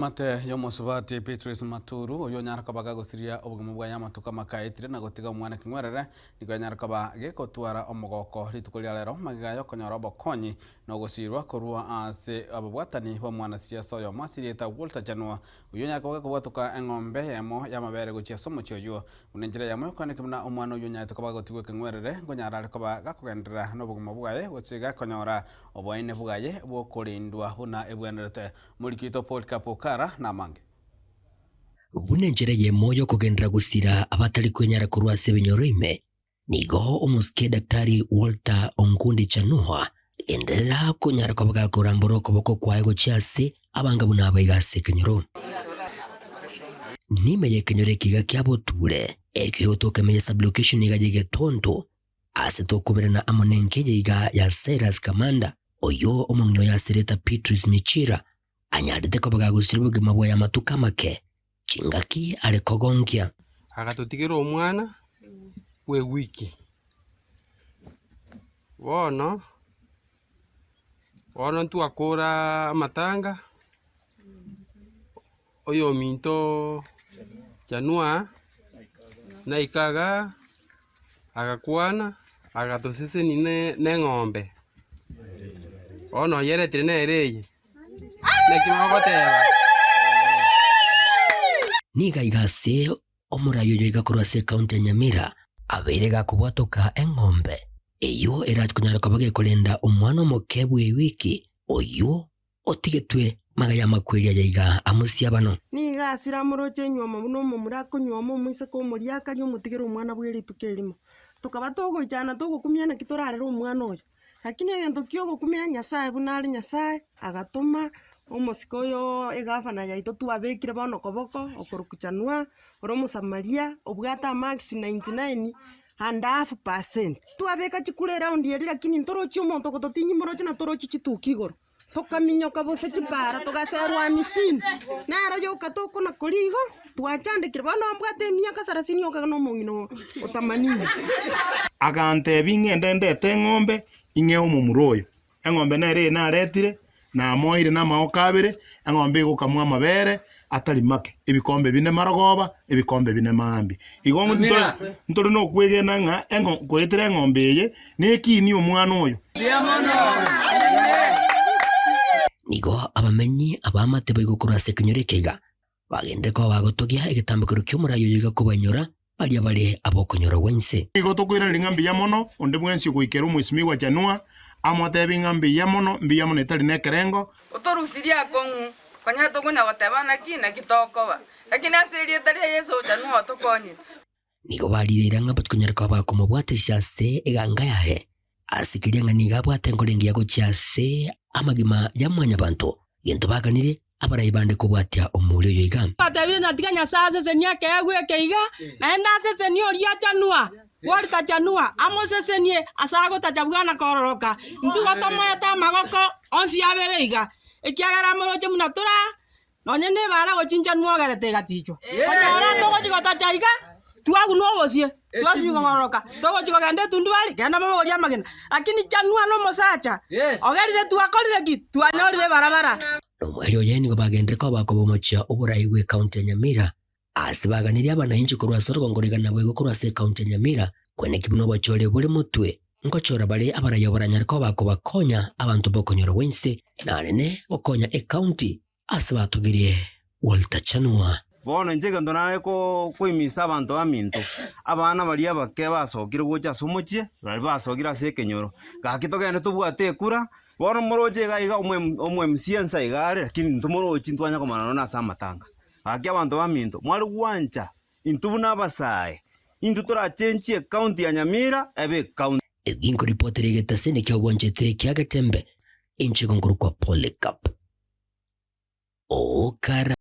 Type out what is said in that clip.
Mate y'omosubati Beatrice Maturu, oyio onyare koba gagosiria obogima bwaye amatuko amake aetire na gotiga omwana keng'werere, nigo anyare koba gegotwara omogoko rituko ria rero magega y'okonyora obokonyi na ogosirwa korwa ase ababwatani b'omwanasiasa oyomo ase erieta Walter Chanua, oyio onyare koba gakobwatoka eng'ombe eyemo y'amabere gochia ase omochie oyio. Buna enchera eyemo y'okoaneka buna omwana oyio onyarete koba gagotigwa ekeng'werere, nkonyara are koba gakogenderera nobogima bwaye gose gakonyora oboene bwaye bw'okorendwa buna ebwenerete. Moriki oito Polycarp Okara namange. Buna enchera eyemo y'okogenderera gosira abatari kwenyara korwa ase ebinyoro ime, nigo omosike Daktari Walter Onkundi Chanua agenderera konyara koba gakorambora okoboko kwaye gochia ase abanga buna aba iga ase ekenyoro. Nime y'ekenyoro eke iga kia Boture, ekio egotoka ime ya sub-location iga y'Egetondo, Ase tokoberana amo nenkeya iga ya Cyrus Kamanda, oyio omong'ina oye asereta Beatrice Michira, anyarete koba gagosiria obogima bwaye amatuko amake, chingaki are kogonkia. Agatotigera omwana bw'ewiki. Bono, bono ntwakora amatanga, oyominto Chanua naika igaa, agakwana, agatosesenia ne neng'ombe, bono oyeretire nere eye, naki mogoteba. Nigo aiga ase omorai oyo iga korwa ase ekaunti ya Nyamira abeire gakobwatoka eng'ombe eyio erache konyara koba gekorenda omwana omoke bw'ewiki oyio Otigetwe magega y'amakweri aya iga amosiabano. Nigo asire amoroche enyuomo buna omomura akonyuoma omoiseke omoriakari omotigere omwana bwe rituko erimo. Tokaba togoichana togokumia naki torarere omwana oyo. Lakini egento kia ogokumia Nyasaye buna are Nyasaye, agatoma omosike oyooo egavana yaito twabekire bono koboko okorokwa Chanua, ore omosamaria, obwate amarks 99 and half percent. Twabeka chikura eround eria lakini ntorochi omonto ogototinyia moroche na torochi chituki igoro. Tokaminyoka bose chipara, togaserwa amisini, nero yoka tokona koria igo, twachandekire. Bono mbwate emiaka sarasini yoka na omong'ina oo otamanini. Agantebia ng'ende ndete eng'ombe ing'ee omomura oyo. Eng'ombe nere eye naretire, namoeire namagoko abere, eng'ombe egokamwa amabere atari make, ebikombe bine marogoba, ebikombe bine maambia. Igo ntore ntore nokwegena ng'a eng'o goetera eng'ombe eye, nekinie omwana oyo. Nigo abamenyi ab'amate boigo korwa ase ekenyoro eke iga bagenderere koba bagotogia egetambokero ki'omorai oyo iga kobainyora baria bare ab'okonyora gwense. Nigo tokoiraneria ng'a mbuya mono onde bwensi ogoikera omwesimigwa Chanua, amotebi ng'a mbuya mono, mbuya mono etari nekerengo. Otorusirie akong'u, konya tokonya goteba naki, naki tokoba. Lakini ase erieta ria Yeso Chanua otokonyire. Nigo barireire ng'a batikonyara koba bakomobwatesia ase eganga yaye, ase keria ng'a nigo abwate enkoro engiya gochia ase amagima ya mwanyabanto, gento baganire abarai bande kobwatia omooria oyo iga. Twatebire ng'a tiga Nyasae asesenie ekeegwa eke iga, naende asesenie oria achanua, bw'oritachanua, amosesenie ase agotacha bwana kororoka. Intwe igo tomoete amagoko onsi abere iga, ekiagera amoroche buna tore aa, Nonye nebara gochinchanwa ogerete egatichwa. Konyora togochia gotacha iga, twagunwa obosie, twasibigwa kororoka, togochia kogenda etundubari, genda mobogorie amagena. Lakini chanwa nomosacha, ogerire twakorire ki? Twanyorire ebarabara. Nomoerio oye nigo bagenderire koba bakobomochia oborai bw'ecounty ya Nyamira, ase baganirie abanainchi korwa ase orogongo rw'igana naboigo korwa ase ecounty ya Nyamira, kweneki buna obochori bore motwe, ngochora bare abarai oboranyare koba bakobakonya abanto b'okonyora gwense, na anene gokonya ecounty Ase batogirie Walter Chanua. Bono inche egento nare koimisa abanto baminto, abana baria abake basokire gocha ase omochie, baria basokire ase ekenyoro, gaki togende tobwate ekura, bono moroche iga iga omo MC ense iga are lakini ntomorochi ntwanya komana nonya ase amatanga. Gaki abanto baminto, mware gwancha intwe buna abasae, intwe torachenchie ecounty ya Nyamira ebe ecounty. Ginkoripotera egetaseni kia obwanchete kia Getembe, inche nkorokwa Polycarp Okara.